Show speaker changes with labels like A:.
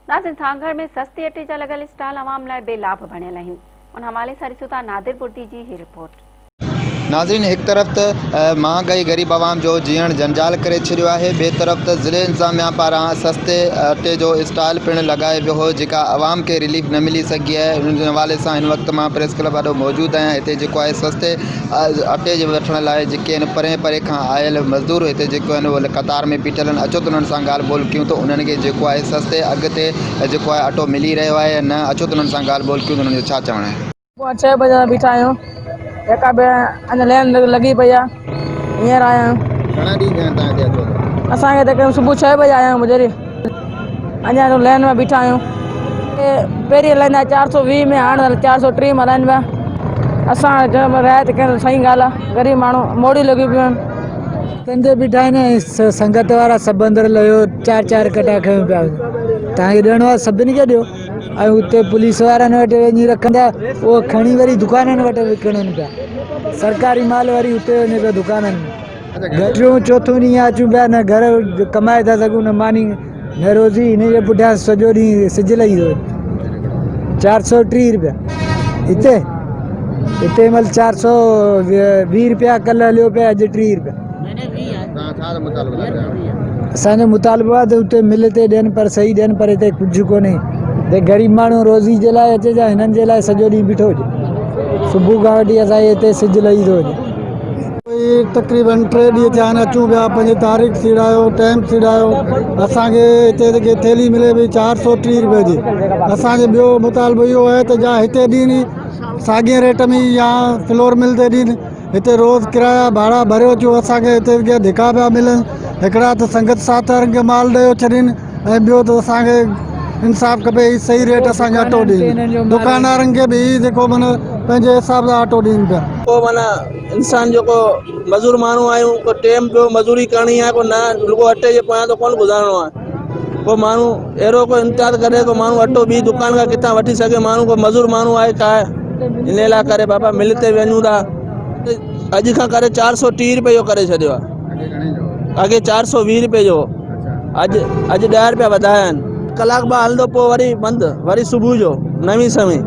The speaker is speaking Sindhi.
A: ناظرين سانگهڙ ۾ سستي اٽي جا لڳل اسٽال عوام لاء بي لاڀ بڻيل آهن ان حوالي سان ڏسون ٿا نادر بردي جي هي رپورٽ.
B: ناظرين هڪ طرف ته مهانگائي غريب عوام جو جيئڻ جنجال ڪري ڇڏيو آهي ٻئي طرف ته ضلعي انتظاميا پاران سستي اٽي جو اسٽال پڻ لڳايو ويو هو جيڪا عوام کي رليف نه ملي سگهي آهي ان حوالي سان هن وقت مان پريس ڪلب آڏو موجود آهيان هتي جيڪو آهي سستي اٽي جي وٺڻ لاء جيڪي آهن پري پري کان آيل مزدور هتي جيڪو آهن اهي قطار ۾ بيٺل آهن اچو ته انهن سان ڳالهه ٻولهه ڪيون ته انهن کي جيڪو آهي سستي اگهه تي جيڪو آهي اٽو ملي رهيو آهي يا نه اچو ته انهن سان ڳالهه ٻولهه ڪيون ته انهن جو ڇا چوڻ آهي.
C: پوڻا ڇهه بجي کان بيٺا آهيون جيڪا به اڃا لين لڳي پئي آهي هينئر آيا آهيون.
B: گهڻا ڏينهن ٿيا آهن توهان هتي اچو ٿا؟
C: اسان کي تقريبن صبح ڇهه بجي آيا آهيون مجري. اڃا ته لائن ۾ بيٺا آهيون پهرين هلائيندا 420 ۾ هاڻ 430 ۾ هلائين پيا اسان رعايت ڪن صحيح ڳالهه آهي غريب ماڻهو موڙيون لڳيون پيون آهن.
D: ڪندي بيٺا آهن ۽ سنگت وارا سڀ اندر لهيو چار چار ڪٽا کنيو پيا وڃن تان کي ڏيڻو آهي سڀني کي ڏيو ۽ اتي پوليس وارن وٽ وڃي رکندا اهو کڻي وري دڪانن وٽ وڪڻن پيا سرڪاري مال وري اتي وڃي پيو دڪانن ۾. ٽيون چوٿون ڏينهن اچون پيا نه گهر ڪمائي ٿا سگهون نه ماني نه روزي هن جي پٺيان سڄو ڏينهن سج لهي ٿو وڃي 430 روپيا هتي هتي مل 420 روپيا ڪل هليو پيا اڄ 30 روپيا اسانجو مطالبو آهي ته اتي مل تي ڏين پر صحيح ڏين پر هتي ڪجهه ڪونهي هتي غريب ماڻهو روزي جي لاء اچي يا هنن جي لاء سڄو ڏينهن بيٺو هجي صبح کان وٺي اسانجي هتي سج لهي ٿو وڃي
E: تقريبن ٽي ڏينهن ٿيا آهن اچون پيا پنهنجي تاريخ سيڙايو ٽائيم سيڙايو اسانکي هتي جيڪي ٿيلهي ملي پئي 430 روپئي جي اسانجو ٻيو مطالبو اهو آهي ته جا هتي ڏين ساڳي ريٽ ۾ يا فلور مل تي ڏين هتي روز ڪرايا ڀاڙا ڀريو اچون اسانکي هتي ڌڪا پيا ملن هڪڙا ته سنگت ساٿ وارن کي مال ڏيو ڇڏين ۽ ٻيو ته اسان کي انصاف کپي هي صحيح ريٽ اسان کي اٽو ڏين دڪاندارن کي به هي جيڪو معنيٰ پنهنجي حساب سان اٽو ڏين پيا.
F: ڪو معنيٰ انسان جيڪو مزور ماڻهو آهيون ڪو ٽيم پيو مزوري ڪرڻي آهي ڪو نه رڳو اٽي جي پويان ته ڪونه گذارڻو آهي ڪو ماڻهو اهڙو ڪو امتياز ڪري ڪو ماڻهو اٽو ٻي دڪان کان ڪٿان وٺي سگهي ماڻهو ڪو مزور ماڻهو آهي ڇا آهي ان لاء ڪري بابا مل تي وڃون ٿا اڄ کان ڪري 430 روپئي جو ڪري ڇڏيو آهي اڳي 420 روپئي جو اڄ اڄ 10 روپيا وڌايا آهن. ڪلاڪ ٻه هلندو پوء وري بند وري صبح جو نوين سوين.